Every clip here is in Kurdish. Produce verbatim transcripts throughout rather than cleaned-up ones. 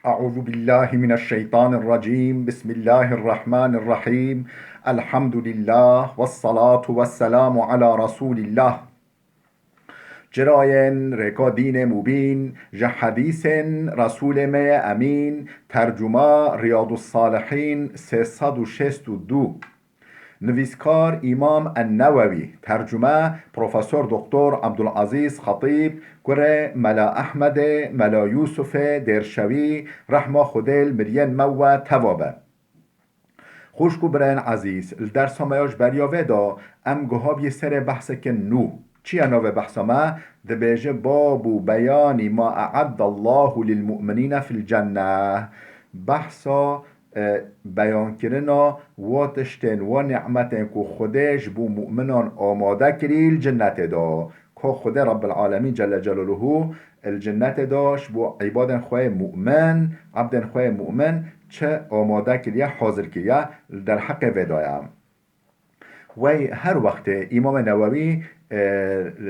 أعوذ بالله من الشيطان الرجيم. بسم الله الرحمن الرحيم. الحمد لله والصلاة والسلام على رسول الله. Çirayên rêka dînê mubîn, ji hedîsên Resûlê me ye Emîn, tercuma Riyadus Salihîn sê sed û şêst û du. Nivîskar Îmam En-Newewî, tercume Profesor Doktor Abdulazîz Xetîb, kurê Mela Ehmedê, Mela Yûsufê Dêrşewî, rehma Xwedê li miriyên me we teva be. Xwişk û birayên ezîz, li dersa me ya ji beriya vê de em guha bî serê behsekên nû. Çi ye navê behsa me? Dibêje: "Babu beyanî ma e'eddallahu lil mu'minîne fil cenne." Behsa, e, beyankirina wa tiştên, wa nîmetên ku Xwedê ji bo mu'minan amade kirî li cinnetê de. Ka Xwedê Rebbil Alemîn Celle Celaluhu li cinnetê de ji bo îbadên xwe yê mu'min, ebdên xwe yê mu'min çi amade kiriye, hazir kiriye, li derheqê vê de ye. Wey her wextê Îmamê Newewî, e,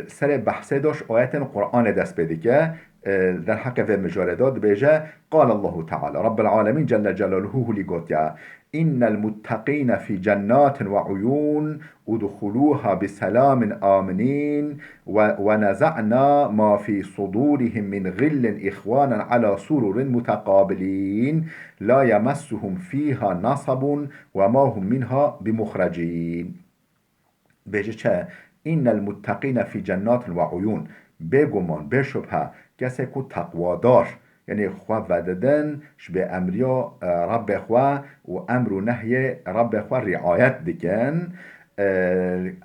serê behsê de ji ayetên Qur'anê dest pê dike, e, li derheqê vê mijarê de dibêje: "Qal Allahu Teala, Rebbil Alemîn Celle Celaluhu hulî gotiye: 'İnnel muttakîne fî cennatin ve uyûn, udhulûha bi selamin aminîn, ve, ve neza'na ma fî sudûrihim min ghillin ihwanen ala sururin muteqabilin, la yemessuhum fîha nasabun ve ma hum minha bimuxrecîn.'" Bêje çi? "İnnel muttakîne fî cennatin ve uyûn." Bêguman, bêşubhe, kesê ku teqwadar, yanî xwe vedidin ji bê emriya, e, Rebbê xwe û emr û nehyê Rebbê xwe riayet dikin, e,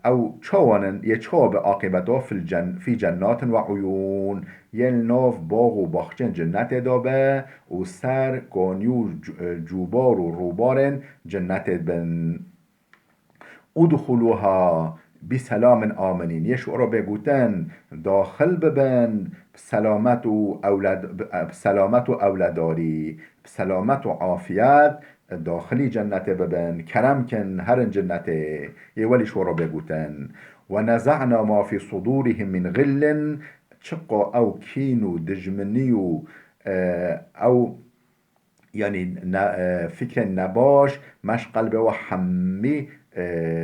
ew çawan in, yê çawa bi aqîbeta fil cen-, fî cennatin ve uyûn, yên li nav bax û baxçên cinnetê de be û ser kanî û c-, e, cûbar û rûbarên cinnetê bin. "Udxuluha bi selamin aminîn." Yê ji we re bê gotin, daxil bibin, bi selamet û ewled-, bi, bi selamet û ewledarî, bi selamet û afiyet, daxilî cennetê bibin, kerem kin, herin cennetê. Yê welî ji we re bê gotin. "Ve neza'na ma fî sudûrihim min ghillin", çiqa ew kîn û dijminî û, e, ew yanî ne, e, fikrên nebaş, me ji qelbê we hemî, e,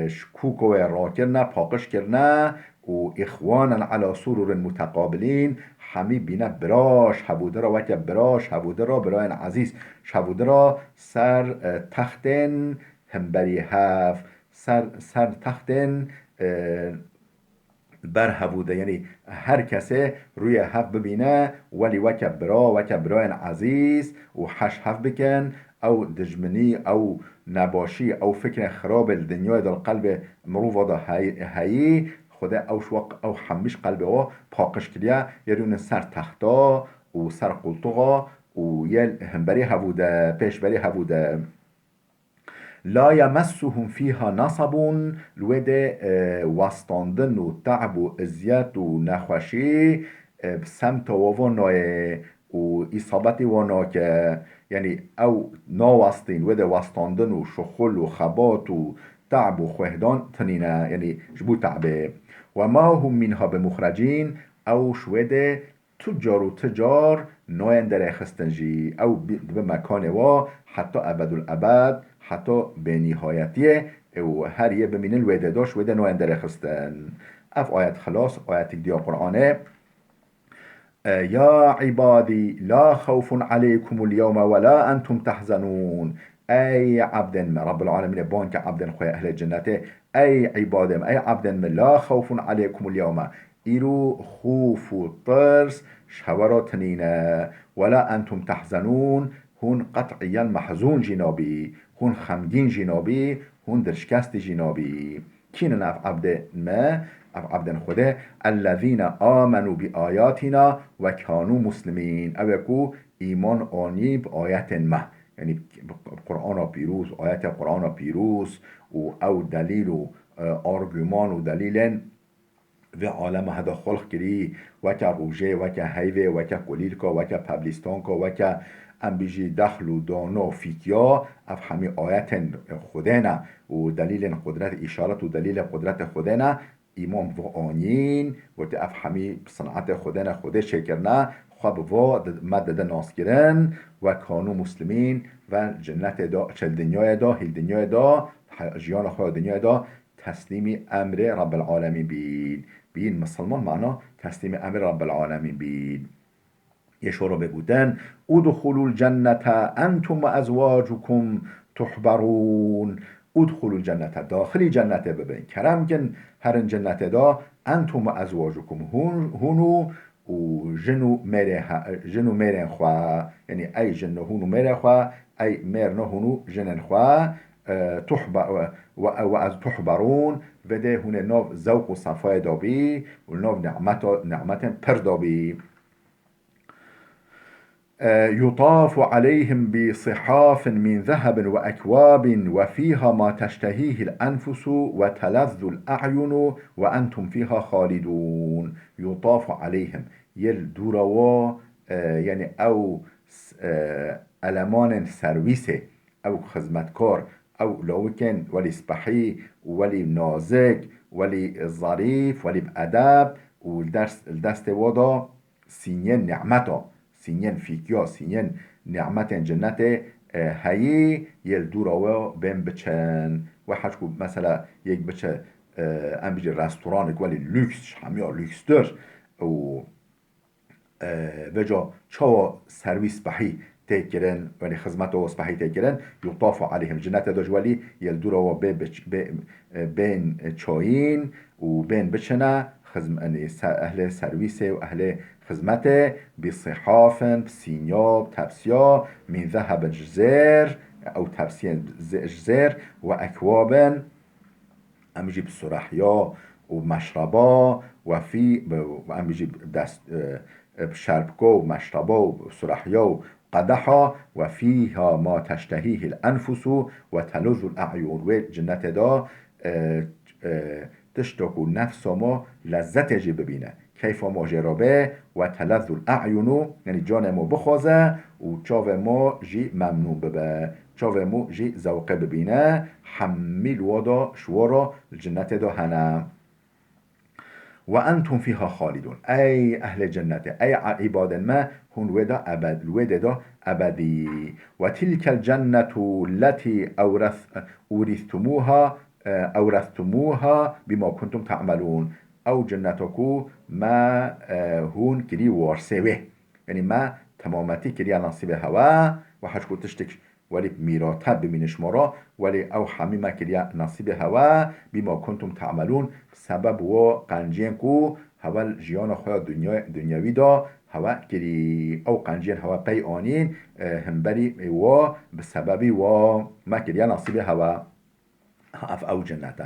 ji kûko wê rakirine, paqij kirine û îxwanen ela sururin muteqabilin, hemî bîne bira ji hevûdira, weke bira ji hevûdira, birayên ezîz ji hevûdira ser, e, textên himberî hev, ser, ser textên, e, ber hevû de, yanî her kesê rûyê hev bibîne, welî weke bira, weke birayên ezîz û heş hev bikin, ew dijminî, ew nebaşî, ew fikrên xirabê li dinyayê de li qelbê mirova de hey-, heyî, Xwedê ew ji we, ew hemî ji qelbê we paqij kiriye, yê rûnin ser texta û ser qultuxa û yê himberî hevû de, pêşberî hevû de. "La yemessuhum fîha nasabun", li wê de, e, westandin û te'b û eziyet û nexweşî, e, bi semta we ve nayê û îsabetê we nake. Yanî ew nawestîn, wê de westandin û şixul û xebat û te'b û xwehdan tinîne, yanî ji bo te'bê. "Ve ma hum minha bimuxrecîn", ew ji wê de tu car û tu car nayên derêxistin jî. Ew bi-, dibe mekanê wa heta ebedul ebed, heta bênîhayetiyê û her yê bimînin wê de daş, wê de nayên derêxistin. Ev ayet xilas, ayetik diya Qur'anê. E, "Ya ibadî, la xewfun aleykumul yewme ve la entum tehzenûn." Ey ebdên me, Rabbul Alemînê bang ke ebdên xwe ehlê cennetê. Ey îbadê min, ey ebdên min, la xewfun aleykumul yewme. Îro xof û tirs ji hewe re tinîne. Wela entum tehzenûn, hûn qet'iyen mehzûn jî nabî, hûn xemgîn jî nabî, hûn dirşkestî jî nabî. Kî ne ev ebdên me? Ev ebdên Xwedê. Ellezîne amenû bi ayatina ve kanû muslimîn. Ew ê ku îman anî bi ayetên me. Yanî bi Qur'ana pîroz, ayetê Qur'ana pîroz û ew delîl û, e, arguman û delîlên vê alema heda xulq kirî, weke rojê, weke heyvê, weke kulîlka, weke peblîstanka, weke em bijî dexl û dano fîtiya, ev hemî ayetên Xwedê ne û delîlên qudret, îşaret û delîlê qudretê Xwedê ne. Îman bi anîn, gote ev hemî bi sinetê Xwedê ne, Xwedê çêkirine, xwe bi va di-, me dide naskirin, ve kanû muslimîn, ve cennetê de, çi dinyayê de, hîl dinyayê de, he-, jiyana xwe ya dinyayê de teslîmî emrê Rabbil Alemîn bîn. Bîn misilman, mana teslîmî emrê Rabbil Alemîn bîn. Yê şoro bê gotin, "Udxulul cennete entum ve ezwacukum tuhbarun." "Udxulul cennete", daxilî cennetê bibin. Kerem kin, herin cennetê de, "entum ve ezwacukum", hûn, hûn û, û jin û mêrê he-, jin û mêrên xwe, yanî ey jin û hûn û mêrê xwe, ey mêrno hûn û jinên xwe, e, tuhba-, ve, ve, ve ez tuhbarun, vê de hûn ê nav zewq û sefayê de bî, û nav ni'meta-, ni'metên pir de bî. يطاف عليهم بصحاف من ذهب وأكواب وفيها ما تشتهيه الأنفس وتلذ الأعين وأنتم فيها خالدون. يطاف عليهم. Yê li dûra wa, e, yanî ew s-, e, elemanên serwîsê, ew xizmetkar, ew lawikên welî spehî, welî nazik, welî zarîf, welî bi edeb û li ders-, li destê wa da sînyên nîmeta, sînyên fîkiya, sînyên nîmetên cennetê, e, heyî, yê li dûra we bên biçin. We hec ku mesela yek biçe, e, em bijî restoranek welî lûks, ji hemiya lûkstir û, e, vêca çawa serwîs spehî tê kirin, welî xizmeta we spehî tê kirin, yutafu aleyhim, cennetê de ji welî yê li dûra we bê biç-, bê, e, bên çayîn û bên biçine, xizm-, yanî se-, ehlê serwîsê û ehlê xizmetê, bi sihafin, bi sînya, bi tepsiya, min zehebin ji zêr, ew tepsiyên zê-, ji zêr, we ekwabin, em jî bi surahya û meşreba, we fî, bi, em jî bi dest, e, e, bi şerbiko û meşreba û surahya û qedeha, we fîha ma teştehîhil enfusu we teluzul e'yun. Wê cennetê de, e, e, tişto ku nefsa me lezzetê jî bibîne. Keyfa me jê re be, we telezul e'yunu, yanî canê me bixwaze û çavê me jî memnûn bibe. Çavê me jî zewqê bibîne. Hemî li wa da, ji wa re li cennetê de hene. Ve entum fîha xalidûn. Ey ehlê cennetê, ey îbadên me, hûn wê de ebed, li wê dê de ebedî. Ve tilkel cennetu lletî ewres-, urîstumuha, e, ewrestumuha bima kuntum ta'melûn. Ew cenneta ku me, e, hûn kirî warsê wê. Yanî me temametî kiriye nasîbê hewe, we hec ku tiştek welî mîrate bimîne ji me re, welî ew hemî me kiriye nasîbê hewe, bima kuntum ta'melûn, bi sebeb wo qenciyên ku hewe li jiyana xwe ya dinya-, dinyewî de hewe kirî. Ew qenciyên hewe pey anîn, e, himberî wo, bi sebebî wo me kiriye nasîbê hewe. Ev ew cennet e.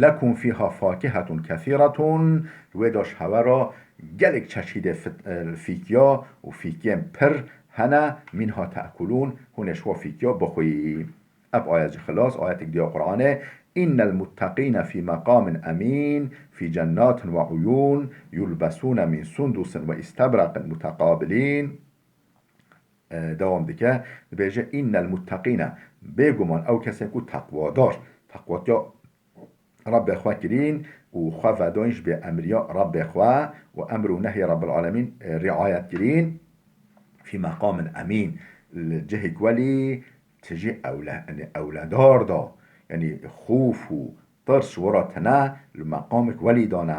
Lekum fîha fakihetun kesiretun, wê de ji hewe re gelek çeşîdê fit-, e, fîkiya û fîkiyên pir hene, minha te'kulûn, hûn ê ji wa fîkiya bixwî. Ev ayet jî xilas, ayetek diya Qur'anê. Innel mutteqîne fî meqamin emîn, fî cennatin ve uyûn, yulbesûne min sundusin ve îstebraqin muteqabilin. E, dewam dike, dibêje, "Innel mutteqîne", bêguman ew kesên ku teqwadar, teqwatiya Rabbê xwe kirîn û xwe vedayîn ji bêemriya Rabbê xwe û emr û nehyê Rabbil Alemîn, e, riayet kirîn, fî meqamin emîn, li cihek welî tijî ewle-, yanî ewledar da, yanî xûf û tirs ji we re tine, li meqamek welî dane.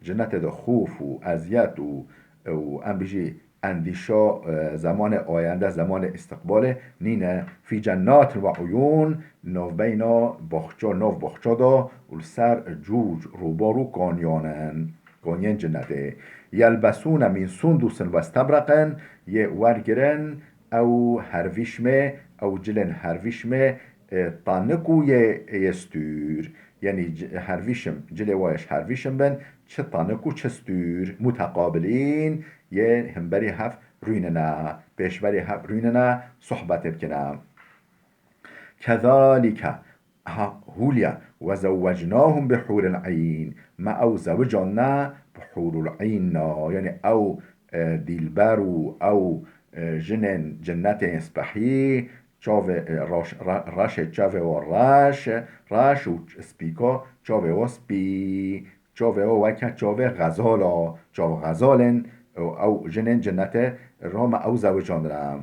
Cennetê de xûf û eziyet û, û em bijî endîşa, e, zemanê ayende, zemanê îstiqbalê nîne. Fî cennatin ve uyûn, navbeyna baxça, nav baxça de û li ser cûc, rûbar û kanyanin, kanyên cennetê. Yelbesûne min sundusin ve stebreqin, yê wergirin, ew hervîşmê, ew cilên hervîşmê, e, tanik û yê, yê stûr. Yanî c-, hervîşim, cilê wa yê ji hervîşim bin, çi tanik û çi stûr. Muteqabilin, yê himberî hev rûnine, pêşberî hev rûnine, sohbetê bikine. Kezalike, ha, hûliye, ve zewwecnahum bi hûril eyn. Me ew zewican ne bi hûrul eyn na. Yanî ew, e, dîlber û ew, e, jinên cennetê yên spehî, çavê, e, reş-, re-, reşê çavê wa reş, reş û spîka çavê wa spî. Çavê wa weke çavê xezala, çav xezalên, Ew, ew jinên cennetê roma ew zewicandine.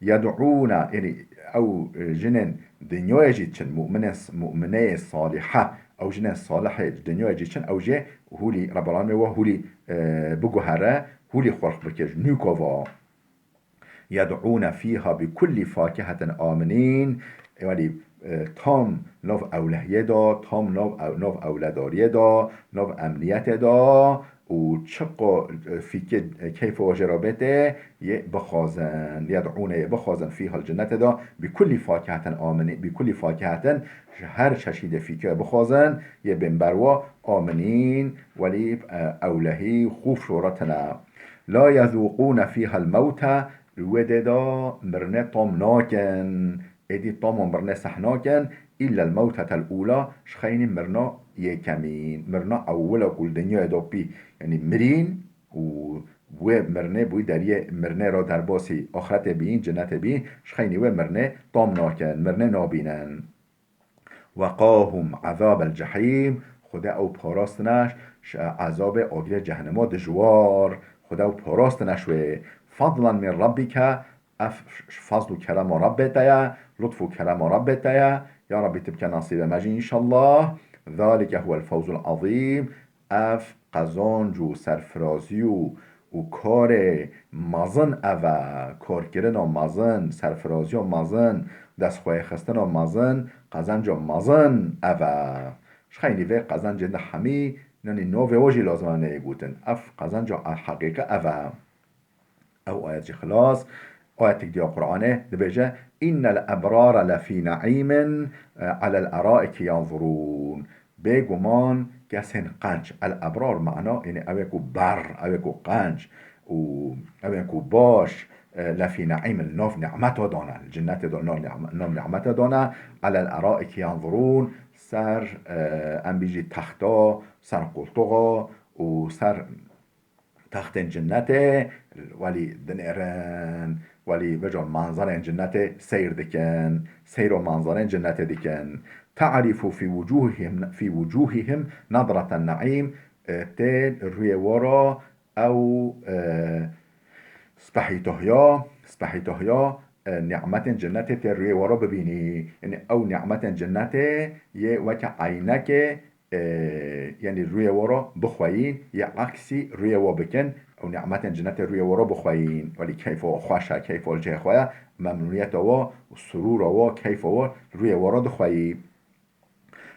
Yed'ûne, yanî ew jinên dinyayê jî çin, mu'minên, mu'mineyê salihe, ew jinên salihê dinyayê jî çin, ew jê hûlî Rebbelamê we hûlî, e, biguhere, hûlî xurx bike ji nûka va. Yed'ûne fîha bi kullî fakihetin aminîn. Welî, e, tam nav ewlehiyê de, tam nav ew-, nav ewledariyê de, nav emniyetê de û çiqo, e, fîkê, e, keyfê we jê re bête, yê bixwazin. Yed'ûne yê bixwazin fîha li cennetê de bi kullî fakihetin aminîn, bi kullî fakihetin ji her çeşîdê fîkê bixwazin, yê bên berwa aminîn, welî, e, ewlehî xûf şoretine. La yezûqûne fîhel mewte, li wê dê de mirine tam nakin. Êdî tama mirine seh nakin, îllel mewtetel ûla, ji xeynî mirina yêkemîn. Mirina ewila ku li dinyayê de pî, yanî mirîn û wê mirine bûyî deriyê mirine re derbasî axretê bîn, cinnetê bîn, ji xeynî wê mirine tam nakin, mirine nabînin. Weqahum ezabel cehîm, Xuda ew parastine ji ezabê agirê cehenema dijwar. Xuda ew parastine ji wê. Fadlan min rabbike, ev fazl û kerema Rabbê te ye, lutf û kerema Rabbê te ye. Ya Rabbî, tu bike nasîbê me jî înşallah. Zalike huwel fewzul azîm. Ev qezanc û serfirazî û, û karê mezin ev e, karkirina mezin, serfiraziya mezin, destxweyêxistina mezin, qezenca mezin ev e. Ji xeynî vê qezencên de hemî, yanî navê we jî lazim e neyê gotin. Ev qezenca heqîqî ev e. Ew ayet jî xilas. Ayetek diya Qur'anê dibêje, "Innel ebrara lefî ne'îmin, e, alel eraiki yanzurûn." Bêguman kesên qenc, el ebrar mana, yanî ew ê ku ber, ew ê ku qenc û ew ê ku baş, e, lefî ne'îmin, nav nîmeta dane, li cinnetê de nav nîm-, nav nîmeta dane, alel eraiki yanzurûn, ser, e, em bîjî texta, ser qoltuxa û ser textên cinnetê, welî dinêrin, welî vêca manzerên cinnetê seyr dikin, seyro manzerên cinnetê dikin. Ta'rifu fî wucûhihim, fî wucûhihim nadraten ne'îm, e, tê rûyê we re ew, e, spehîtohiya, spehîtohiya, e, nîmetên cinnetê tê rûyê we re bibînî. Yanî ew nîmetên cinnetê yê weke eynekê, e, yanî rûyê we re bixweyîn, yê eksî rûyê we bikin, ew nîmetên cinnetê rûyê we re bixweyîn. Welî keyfa we xweş e, keyfa we li cihê xwe ye, memnûniyeta we û surûra we, keyfa we rûyê we re dixweyî.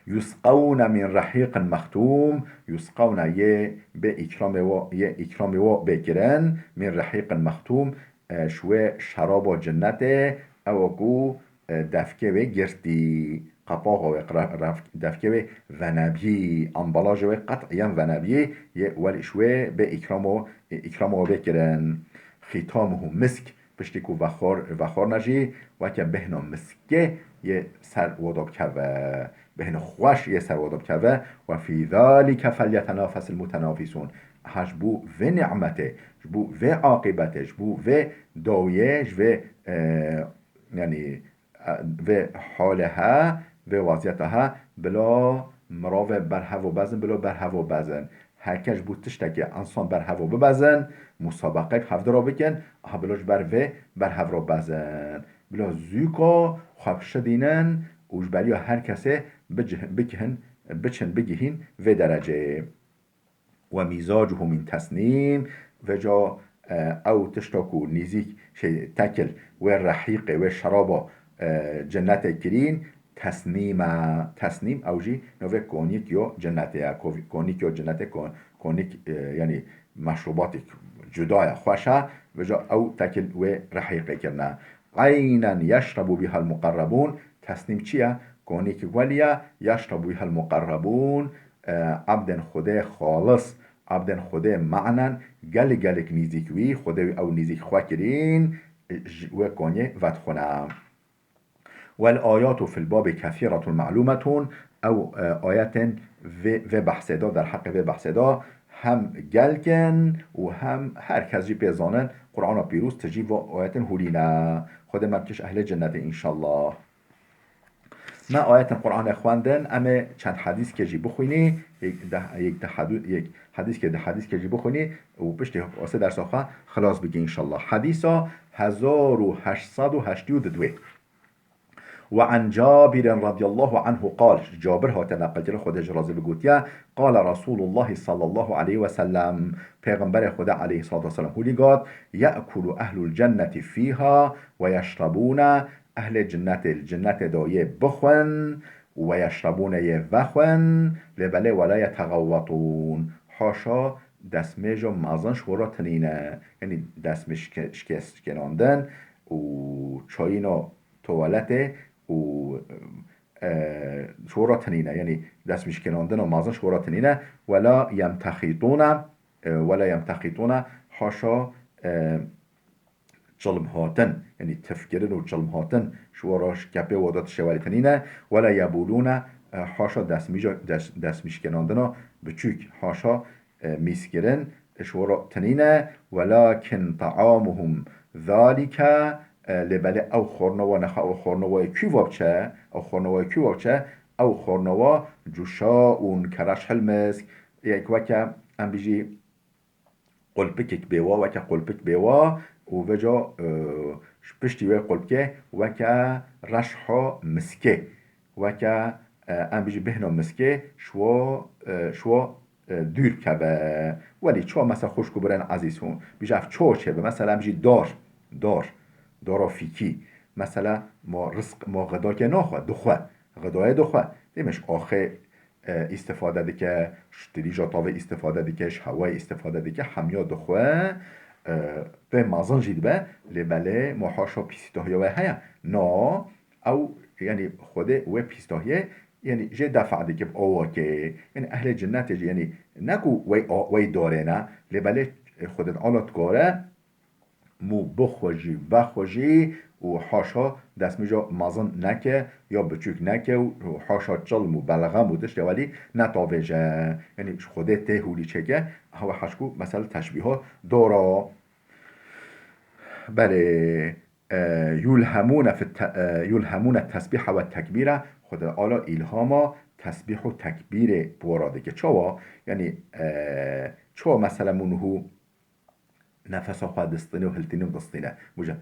Yusqewne min rehîqin mextûm, yusqewne yê bê îkramê we, yê îkramê we bê kirin, min rehîqin mextûm, e, ji wê şeraba cinnetê, ew ku, e, devkê wê girtî, qapaxa wê, qra-, ref-, devkê wê venebiyî, ambalajê wê qet'iyen venebiyî, yê welî ji wê bê îkramo, îkramo wê bê kirin. Xîtamuhu misk, piştî ku vexwar-, vexwarne jî weke bêhna miskê yê ser we de bikeve. Bêhna xweş yê ser we de bikeve. Ve fî zalike felyetenafesil mutenafisûn. Ha ji bo vê nîmetê, ji bo vê aqîbetê, ji bo vê dawiyê, ji vê, e, yanî, e, vê halê he, vê weziyeta he, bila mirovê berhev û bezin, bila berhev û bezin. Her kes ji bo tiştekê ensan berhev û bibezin, musabeqek hevdira bikin, aha bila ji ber vê berhev re bezin. Bila zûka xwe bişidînin û ji beriya her kesê bicih-, bikihin, biçin bigihîn vê dereceyê. Ve mîzacuhu min tesnîm, vêca, e, ew tişta ku nîzîk, şey, tekil wê rehîqê, wê şeraba, e, cennetê kirîn, tesnîm e. Tesnîm ew jî navê konîk yo cennetê ye. Ko-, konîk yo cennetê, ko-, konîk, e, yanî meşrûbatîk cuda ye, xweş e. Vêca ew tekil wê rehîqê kirine. Eynen yeşrebu bihel muqerrebûn. Tesnîm çi ye? Konîk welî ye. Yeşrebu bihel muqerrebûn. E, ebdên Xwedê xalis, ebdên Xwedê menen, gelek gelek nîzîk wî, Xwedê wî ew nîzîk xwe kirîn, e, ji wê konî vedixwine. Wel ayatu fil babê kesîretun melûmetun, ew, e, ayetên vê, vê behsê de, derheqê vê behsê de hem gelk in û hem her kes jî pê zanin, Qur'ana Pîroz tijî vê ayetên hûrî ne. Xwedê me bike ji ehlê cennetê înşallah. Me ayetên Qur'anê xwendin, em ê çend hedîskê jî bixwînî, yek de, yek de hedû-, yek hedîskê, de hedîskê jî bixwînî û piştî wesê dersa xwe xilas bikî înşallah. Hedîsa hezar û heşt sed û heştê û du. Ve an Cabirin radiyallahu anhu qal, Cabir hate neqilkirin, Xwedê ji razî bi, gotiye, qala Rasulullah sallallahu aleyhi ve sellem, Pêxemberê Xwedê aleyhissalatu vesselam hûlî got, ye'kulu ehlul cenneti fiha ve yeşrabûne, ehlê cinnetê li cinnetê de yê bixwin û ve yeşrabûne yê vexwin, lê belê ve la yeteğawwetûn. Haşa destmêjo mezin ji xwe re tinîne. Yanî destmêj şike-, şike-, şikênandin û çayîna tuwaletê û, e, ji xwe re tinîne. Yanî destmêjkênandina mezin ji xwe re tinîne. Ve la yemtexîtûne, e, ve la yemtexîtûne, haşa, e, çilmhatin, yanî tifkirin û çilmhatin ji we re ji kepê we de tiştê welî tinîne, wela yebûlûne, e, haşa destmîja-, des-, destmîşkênandina biçûk, haşa, e, mîskirin ji we re tinîne, welakin ta'amuhum zalike, e, lê belê ew xwarina we nexa, ew xwarina we kû ve biçe, ew xwarina we kû ve biçe, ew xwarina we cuşaun kerreşhil misk, yek weke, em bijî, qulpikek bêwa, weke qulpik bêwa û veca, e, ji piştî wê qulpikê weke reşha miskê, weke, e, em bijî bêhna miskê şwa, e, şwa, e, dûr keve. Welî çawa mesela xwişk û birên ezîz hûn, bijî ev çawa çêbe, mesela em jî dar, dar, dara fîkî, mesela ma rizq, ma xidakê naxwe, dixwe, xidayê dixwe. Dê me ji axê e, îstifade dike, ji tirîja tavê îstifade dike, ji hewayê îstifade dike, hemiya dixwe, e, pê mezin jî dibe, lê belê ma haşa pîsîtahiya wê heye. Na, ew, yanî Xwedê wê pîsîtahiyê, yanî jê defa dike bi awakê. Yanî ehlê cinnetê jî, yanî ne ku wey a-, wey darê ne, lê belê Xwedê Teala dikare, mû bixwe jî, vexwe jî û haşa destmîja mezin neke ya biçûk neke û haşa çilm û belxam û tiştê welî netavêje. Yanî ji Xwedê tê hûlî çêke, hewe heşkû mesele teşbîha dora. Belê, e, yulhemûne fit te-, e, yulhemûne tesbîha ve tekbîre, Xwedê Teala îlhama tesbîh û tekbîrê bi we re dike. Çawa? Yanî, e, çawa mesele mû niho nefesa xwe distîne û hiltîne û distîne. Bûje.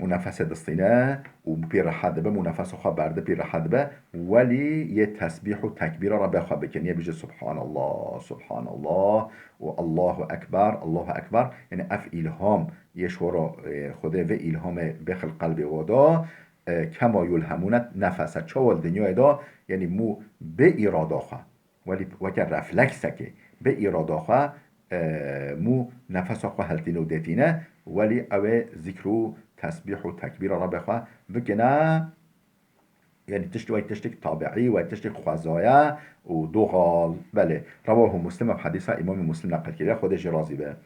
Û nefesê distîne û pê rehet dibe, û nefesa xwe berde pê rehet dibe. Welî yê tesbîh û tekbîra Rebbê xwe bikin. Yê bije Subhanallah, Subhanallah û Allahu Ekber, Allahu Ekber. Yanî ev îlham yê şora, e, Xwedê vê îlhamê bêxil qelbê we da, e, kema yulhemûne nefese. Çawa li dinyayê da, yanî mû bê îrada xwe. Welî weke refleksekê, bi îrada xwe, e, mû nefesa xwe heltîne û dêtîne, welî ew ê zikr û tesbîh û tekbîra Rebbê xwe bikine, yanî tişt wey tiştek tabiî, wey tiştek xwezaye û doğal. Belê, rewahu Muslim, ev hedîsa Îmamê Muslim neqil kiriye, Xwedê jê razî be.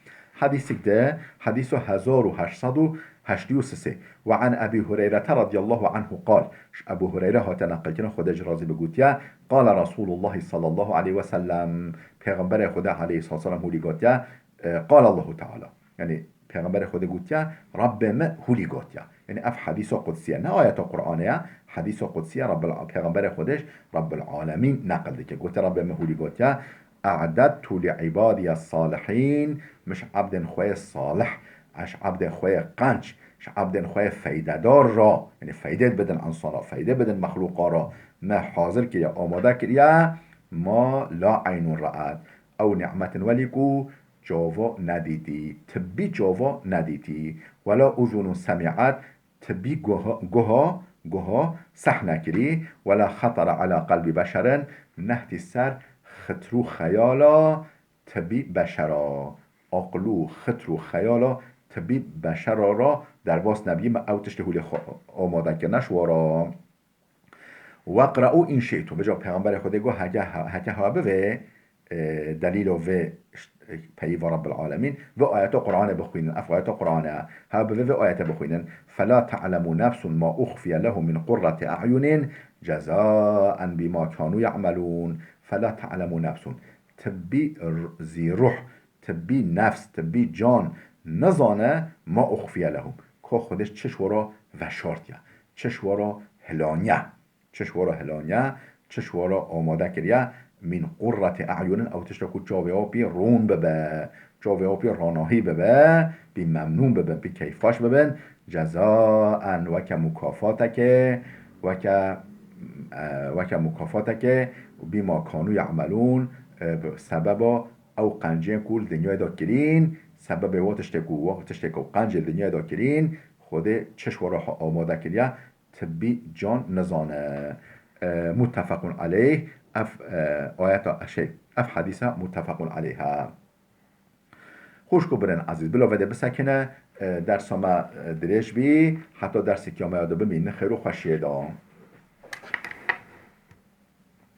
Hedîsik de, hedîsa hezar û heşt sed û heştê û sê. Ve an Ebî Hureyrete radiyallahu anhu qal. Ji Ebû Hureyre hate neqilkirin, Xwedê jî razî be, gotiye, Qala Resulullah sallallahu aleyhi ve sellem. Pêxemberê Xwedê aleyhissalatu vesselam hûlî gotiye, e, Qala Allahu Teala. Yanî Pêxemberê Xwedê gotiye, Rabbê me hûlî gotiye. Yanî ev hedîsa qudsî ye. Ne ayeta Qur'anê ye, hedîsa qudsî ye, Rabbil, Pêxemberê Xwedê ji Rabbil Alemîn neqil dike. Gotiye, Rabbê me hûlî gotiye, E'dedtu li ibadiye salihîn, min ji ebdên xwe yê salih, ez ji ebdên xwe yê qenc, ji ebdên xwe yê feydedar re, yanî feydê bidin insana, feydê bidin mexlûqa re, me hazir kiriye, amade kiriye, ma la eynun ra'et. Ew nîmetin welî ku çava nedîtî, tibbî çava nedîtî, wela uzunun semi'et, tibbî guha, guha, guha seh nekirî, wela xetara ala qelbî beşerin, nehtî ser xitrû xeyala tibbî beşera. Aqil û xitr û xeyala tibbî beşera ra derbas nebî, me ew tiştê hûlê xwe amade kirine ji we re. Weqre'û in şi'tum. Vêca Pêxemberê Xwedê got, heke, heke ha bivê, e, delîlo vê ş-, e, peyîva Rabbil Alemîn, vê ayeta Qur'anê bixwînin, ev ayeta Qur'anê, ha bivê vê ayete bixwînin. Fela te'lemu nefsun ma uxfiye lehum min qurreti a'yunin cezaen bima kanu ya'melûn. Fela te'lemu nefsun. Tibbî r-, zî ruh, tibbî nefs, tibbî can nizane ma uxfiye lehum. Ka Xwedê çi ji we re veşartiye, çi ji we re hilaniye. Çi ji we re hilaniye, çi ji we re amade kiriye, min qurreti a'yunin, ew tişte ku çavê wî pê rûn bibe, çavê wî pê ranahî bibe, pê memnûn bibin, pê keyfxweş bibin, cezaen, weke mukafateke, weke, e, weke mukafateke, bima kanu ya'melûn, e, bi sebeba ew qencên ku li dinyayê de kirîn, sebebê wa tiştê ku, wa tiştê ku qencê li dinyayê de kirîn, Xwedê çi ji we re amade kiriye, tibbî can nizane. E, muttefequn aleyh, ev, e, ayeta, şey, ev hedîsa muttefequn aleyh e. Xwişk û birên ezîz, bila vê de bisekine, e, dersa me, e, dirêj bî, heta dersê kiyameya de bimînin xêr û xweşiyê de.